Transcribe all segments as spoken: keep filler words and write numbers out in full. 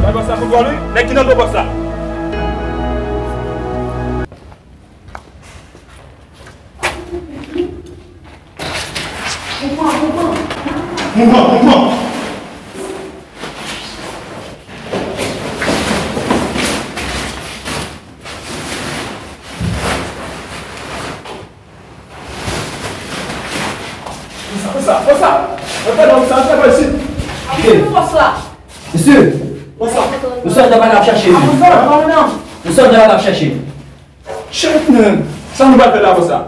Bay bòs la kontwòl wi, nèg ki nan do bòs la. Mouvman, mouvman. Konsa, konsa, konsa. Mwen fè nonm sa, fè mwen isit. Mesye, mesye, mesye, sòlda pa t ap chache nou. Sòlda pa t ap chache. Chèf, men, sa nou pral fè la konsa?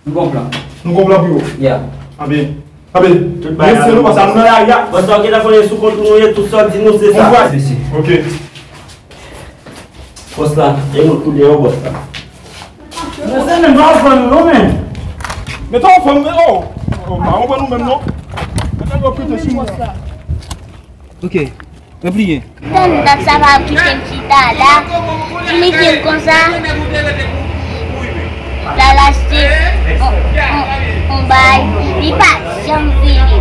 Nou gon plan. Nou gon plan pou yo? Yeah. Anben, anben, tout bagay mesye, nou konsa, nou nan lari a. Bòs la, ou gentan konnen sou kont nou ye, tout sa w di nou, se sa. Mesye. Ok. Bòs la, e nou tou deyò, bòs la. Mesye, men pa w fann nou, men. Men ta w fann, men, oh. Oh, pa w fann nou menm, non. Men ta w kite sou mwen. Ok. Repliye. Tann dat sa pa kite m chita la. Li di m konsa, l al achte on, on, on bay, li pa janm vini.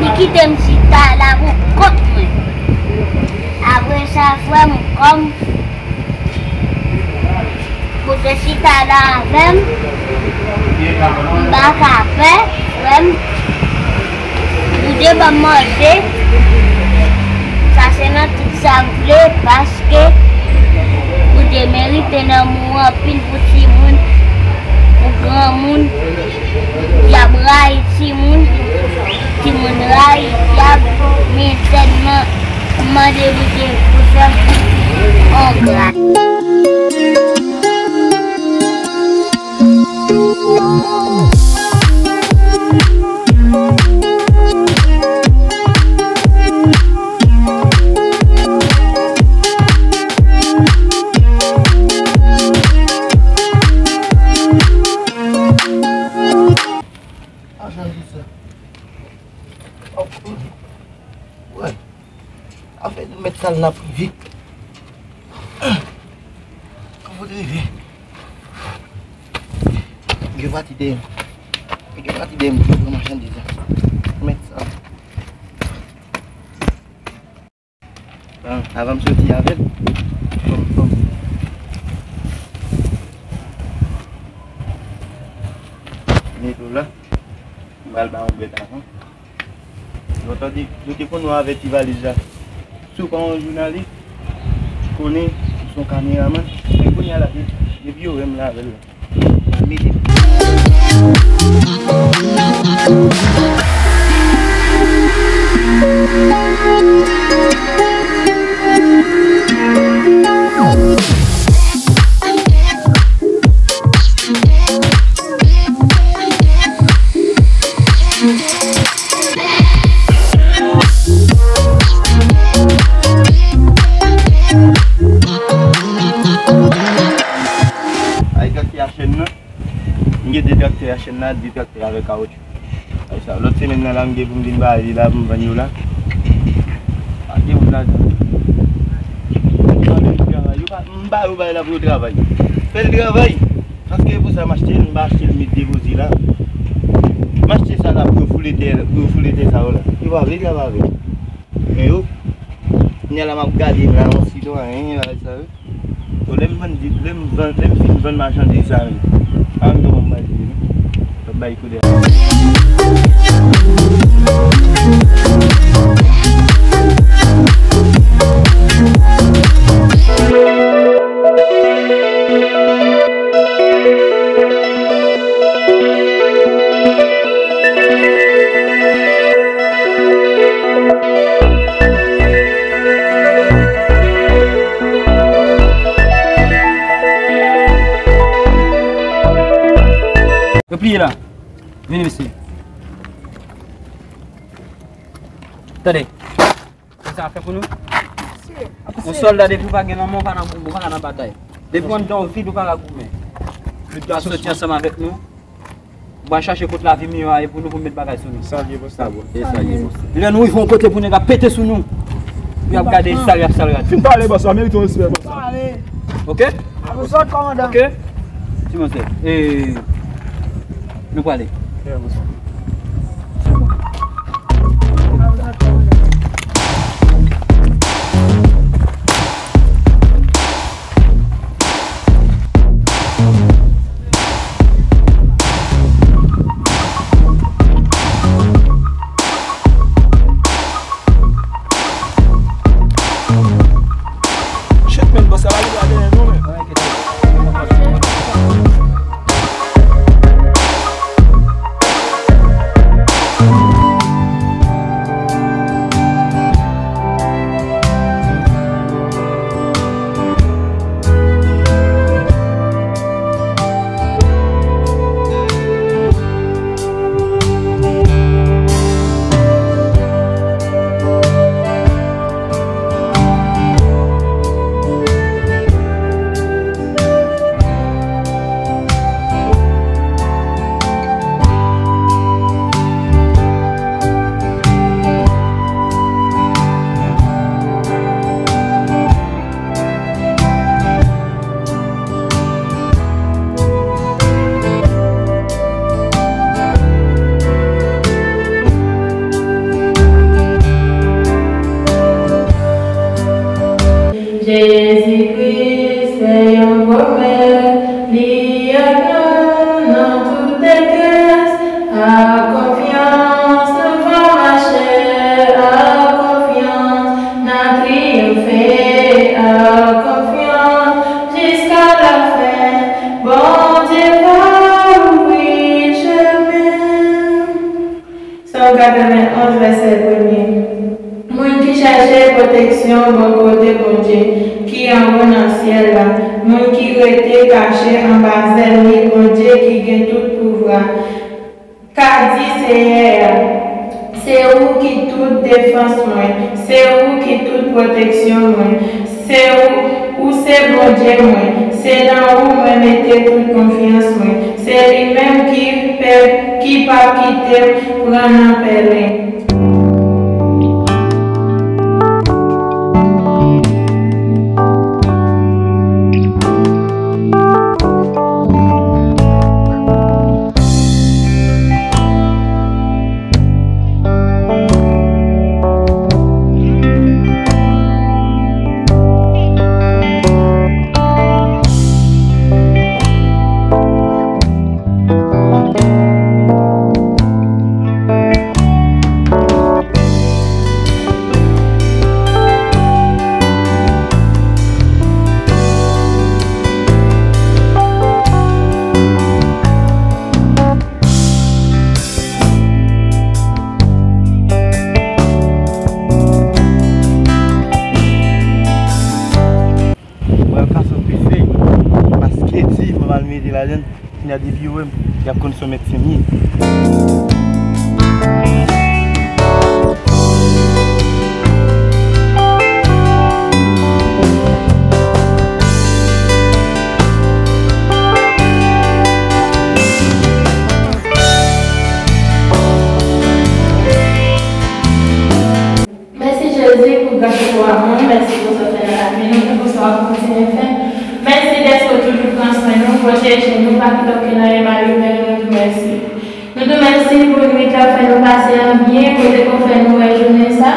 Li kite m chita la pou kont mwen. Apre sa, frè m, kòm Pou te chita la avè m, m pa ka pè, frè m. Bondye ban m manje, sa se nan tout sa m vle, paske Bondye merite lanmou anpil pou timoun, pou granmoun. Dyab rayi timoun, timoun rayi dyab, men sèlman m mande Bondye pou fè m on gras. Ajan di sa. Wè. Afè nou mèt sal la prive. An fout rive. Gen pati dèyè m. Gen pati dèyè m pou pran machandiz la. Mèt sal. Bon, avan m soti avè l, fò m, fò m mete w la. M pral ba w yon bèt avan. Nou tande, nou te konn nou avèti valiz la. Si w pa yon jounalis, konnen ou se yon kameramann, men kounye a la, depi yo wè m la avè l la. Ay, gate a chèn nan. M gen de traktè a chèn la, de traktè avèk kawotchou. Ay sa, lòt semèn nan la, m gen pou m vin bay li la, pou m vann yo la. Pa gen moun ladan. Yo pa, m A, yo bay la pou yo travay. Fè l travay. Paske pou sa m achte l, m pa achte l met depoze la. M achte sa la pou yo foule tè, pou yo foule tè sa yo la. Yo pa vle travay avè m. Men yo, kounye a la m ap gade m la, yon sitwayen, bagay sa yo. Yo, lè m vann, lè m vann, lè m fin vann machandiz sa, men. An, nou ban m bay li, non. Bay koulè. Repliye la. Vini, mesye. Tande. Sa a fè pou nou? Yon sòlda depi w pa gen lanmò, w pa nan, w pa ka nan batay. Depi w anndan w vid, ou pa ka goumen. Ou dwe soti ansanm avèk nou. Ou va chache kot lavi miyò a ye pou nou, pou met bagay sou nou. Sa l ye, bòs. Sa bon, e sa l ye, bòs. Lè nou rive yon kote pou nèg ap pete sou nou, y ap gade sal, y ap sal rad. Fin pale, bòs, la merite yon respè, bòs. Oke? Apre sòt, kòmandan. Oke? Ti monsè. E, nou prale. Shit, men, bòs la pa gen dwa dèyè non, men. Jezikri se yon pwomès, li ak nou nan tout detrès. Ak konfyans nou va mache, ak konfyans n a triyonfe, ak konfyans jiska lafen, Bondye va ouvri chemen. Sòm katrevenn onz, vèsè premye. Moun ki chèche pwoteksyon bò kote Bondye, ki anwo nan syèl la, moun ki rete kache anba zèl li, Bondye ki gen tout pouvwa, ka di Seyè a, se ou ki tout defans mwen, se ou ki tout pwoteksyon mwen, se ou, ou se Bondye mwen, se nan ou mwen mete tout konfyans mwen, se li menm ki pè, ki p ap kite m pran nan pèlen. Mwen al kase yon pifèy, paske di mwen al mete ladann, kounya depi yo wè m, y ap konn se yon mèt senm ye. Mèsi Jezi pou gras ou, amou, mèsi pou sa w fè nan lavi nou, e pou sa w ap kontinye fè. Chèche nou, pa kite okenn anyen mal rive nou, nou di w mèsi. Nou di w mèsi pou nwit la, fè nou pase an byen, kote ke w fè nou wè jounen sa.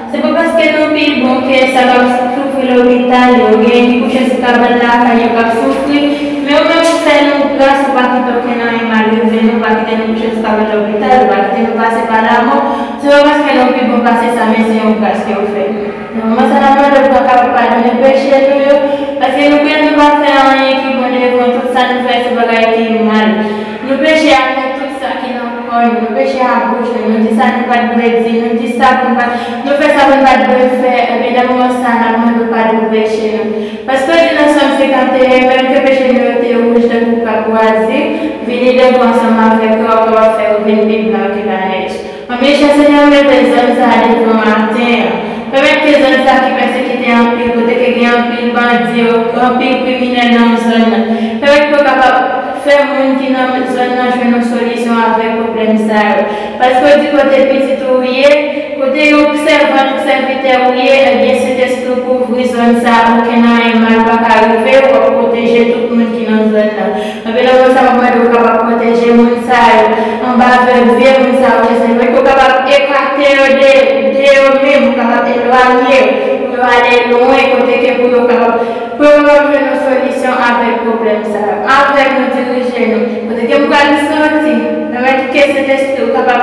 Se pa paske nou pi bon ke sa k ap soufri lopital yo, gen ki kouche sou kabann lakay yo k ap soufri, men ou menm ou fè nou gras, ou pa kite okenn anyen mal rive nou, ou pa kite nou kouche sou kabann lopital, ou pa kite nou pase pa lanmò. Se pa paske nou pi bon pase sa, men se yon gras ke w fè nou. Nan moman sa, n ap mande w pou w kapab padone peche nou yo, paske nou konnen nou pa fè anyen ki bon devan w, tout sa nou fè se bagay ki mal. Nou peche avèk tout sa ki nan kò nou, nou peche ak bouch nou, nou di sa nou pa t dwe di, nou di sa pou n pa, nou fè sa pou n pa t dwe fè, ebyen nan moman sa, n ap mande w padone peche nou. Paske w di nan Sòm senkant e en, menm ke peche nou yo te wouj tankou krak bwazi, vini devan ansanm avèk yo, w ap kapab fè yo vin pi blan ke lanèj. Anbyen, chè Senyè, leve zòn sa a devan maten an. Pèmèt ke zòn sa a ki pèsekite anpil, kote ke gen anpil bandi, anpil kriminèl nan zòn nan. Pèmèt ke w kapab fè moun ki nan zòn nan jwenn yon solisyon avèk pwoblèm sa yo. Paske w di kote pitit ou ye, kote yon sèvant, sèvitè ou ye, ebyen, Sentespri w kouvri zòn sa a, okenn anyen mal pa ka rive, w ap pwoteje tout moun ki nan zòn nan. Anpil nan moun sa, m ap mande w kapab pwoteje moun sa yo anba vè vye moun sa yo, Senyè, pou w kapab ekate yo de, de yo menm, ou kapab elwanye yo, pou yo ale lwen, kote ke pou yo kapab, pou yo kapab jwenn yon solisyon avèk pwoblèm sa yo. Avèk nou, dirije nou. Kote ke m pral soti, pèmèt ke Sentespri w kapab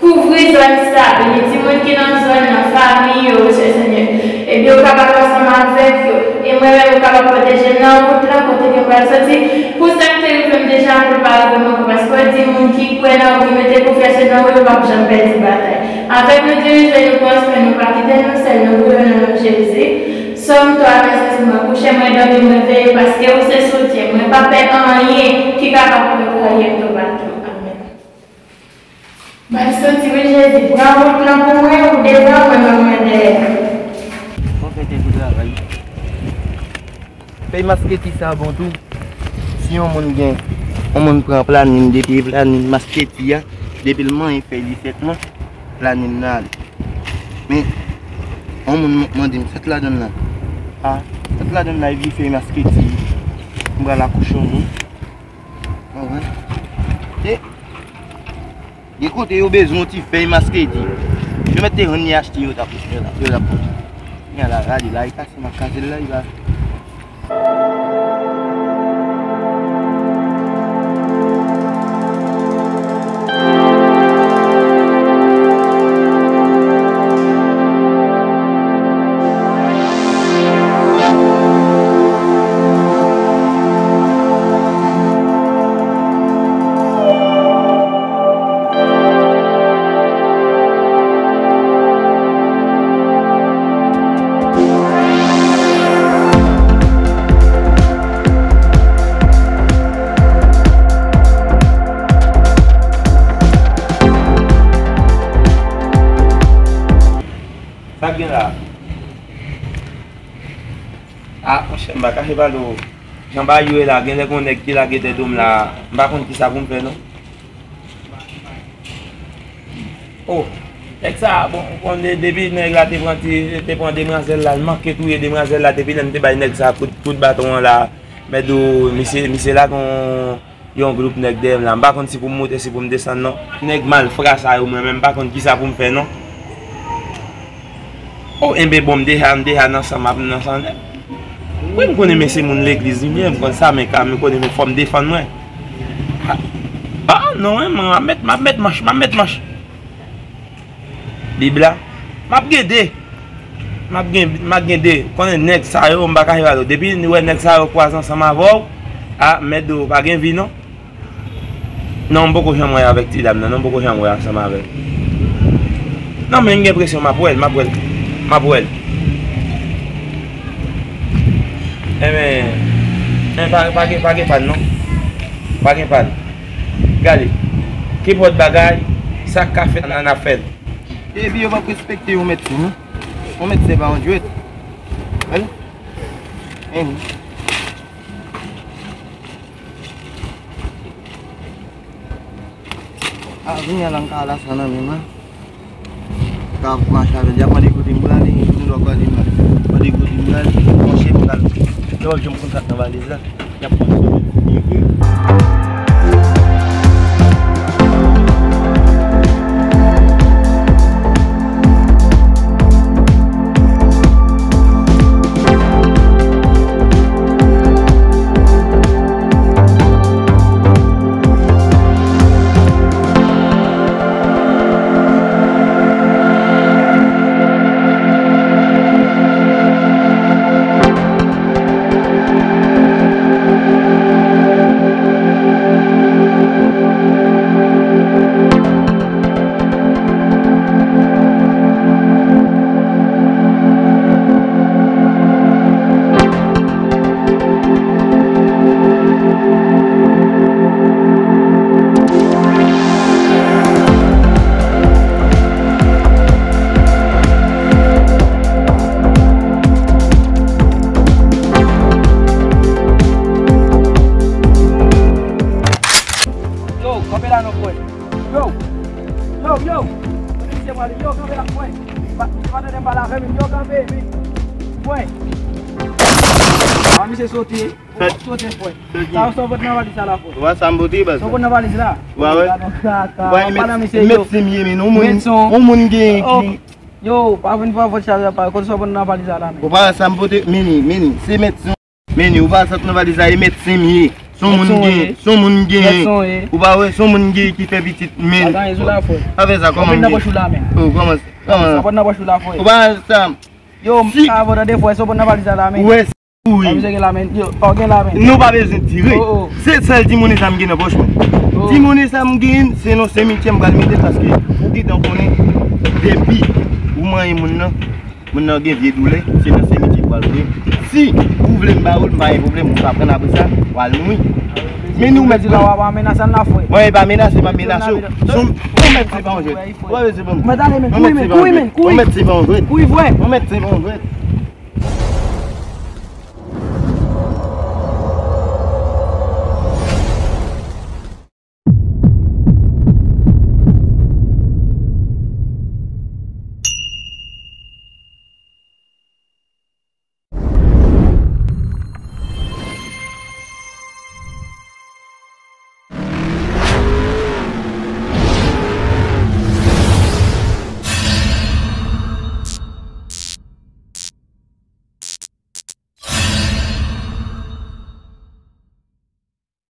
kouvri zòn sa, beni timoun ki nan zòn nan, fanmi yo, Senyè. Ebyen, ou kapab ansanm avèk yo. E mwen menm, ou kapab pwoteje m nan wout lan, kote ke m pral soti. Pou sa k te rive m deja, pou l pa rive m ankò, paske w di moun ki kwè nan ou, ki mete konfyans yo nan ou, yo p ap janm pèdi batay. Avèk nou, dirije nou, pran swen nou, pa kite nou sèl, nou priye w nan non Jezi. Sòm twa, vèsè sis, mwen kouche, mwen dòmi, mwen veye, paske ou se soutyen mwen. Pa pè anyen ki kapab pran kraye m tou patou. Amèn. Bay soti wi Jezi, pran wout lan pou mwen, ou devan mwen, men mwen dèyè. Bon fèt e bon travay. Fèy masketi sa bon tou. Si yon moun gen, yon moun pran planin, depi planin masketi a, depi l manyen fèy li sèk non, planin nan ale. Men, yon moun mande m, sa k ladann la? A, sa k ladann la, epi fèy masketi. M pral akouche yon moun. Konprann? E, gen kote yo bezwen yon ti fèy masketi. Yo mèt te rann li achte yo t ap, yo t ap, yo t ap. Gen la, rale la, e kase m ap kase l la, e ba. Sa k gen la? A, monchè, m pa kache pale w. Jan bagay yo ye la, genlè gon nèg ki lage tèt do m la. M pa konn kisa pou m fè, non. O, nèg sa, bon, ou konn de-, depi nèg la te pran ti, te pran demwazèl la, l manke touye demwazèl la, depi lè m te bay nèg sa kout, kout baton an la, mèt di w, misye, misye lage yon, yon gwoup nèg dèyè m la. M pa konn si pou m moute, si pou m desann, non. Nèg malfra sa yo, mwen menm, m pa konn kisa pou m fè, non. O, enben bon, m deja, m deja nan san m ap nan san nèg. Wi, m konnen men se moun legliz li ye, m konn sa, men ka, m konnen men fò m defann mwen. A, a, non, wi, m ap met, m ap met manch, m ap met manch. Bib la, m ap gen de. M ap gen, m ap gen de. Konnen nèg sa yo, m pa kache ba yo. Depi w wè nèg sa yo kwaze ansanm avè w, a, mèt di w pa gen vi, non. Non, m poko janm wè avèk ti dam nan, non, m poko janm wè ansanm avè l. Non, men m gen enpresyon m ap wè l, m ap wè l, m ap wè l. Enben, men pa, pa gen, pa gen pàn, non. Pa gen pàn. Gade, kenpòt bagay, sa k ka fèt, ann ap fè l. Epi yo p ap respekte yon mèdsen, non. Yon mèdsen pa yon jwèt. Wi. Enhen. A, vini a la, m ka al asanm nan menm, an. M ka ap mache avè l. Y ap mande kote m prale, nou lòk kote m prale. Mande kote m prale, monchè, m pral. Yo p ap janm konn sa k nan valiz la. Y ap konn sou men. Yo, kanpe la non, frè. Yo. Yo, yo. Kote misye prale? Yo, kanpe la, frè. Pa, misye pa tande m pale avè m. Yo, kanpe, men. Frè. A, misye sote. Sote, frè. Sa, sa w pot nan valiz sa la, frè? Ou pa sa m pote, baz. Sa w pot nan valiz la? Ou pa wè? Ou pa wè, medsen m ye, men yon moun, yon moun gen ki... Yo, pa vin fè vòt chalè pa, kote sa w pot nan valiz la, men? Ou pa wè sa m pote? Meni, meni, se medsen. Meni, ou pa wè sa k nan valiz la, e medsen m ye. Se yon moun gen, se yon moun gen. Ou pa wè, se yon moun gen ki fè pitit, men. Pa fè sa, kòman m gen? Oh, kòman, kòman? Ou pa wè sa? Yo, m ka vo tande, frè, sa w pot nan valiz la, men. Ou wè, kouri. Misye gen la, men. Yo, pa gen la, men. Nou pa bezwen tire. Se sèl ti monnen sa m gen nan pòch mwen. Ti monnen sa m gen, se nan senmityè m pral mete, paske ou gentan konnen depi ou manyen moun nan, moun nan gen vye doulè, se nan senmityè pou al voye. Si ou vle m ba ou l, m pa gen pwoblèm, ou ka pran l apre sa, w al mouri. Men nou mèt di la, w ap menase n la, frè. Mwen, e pa menase, m ap menase w. Ou mèt se pa yon jwèt. Ou mèt se pa yon jwèt. Ou mèt se pa yon jwèt. Ou mèt se pa yon jwèt.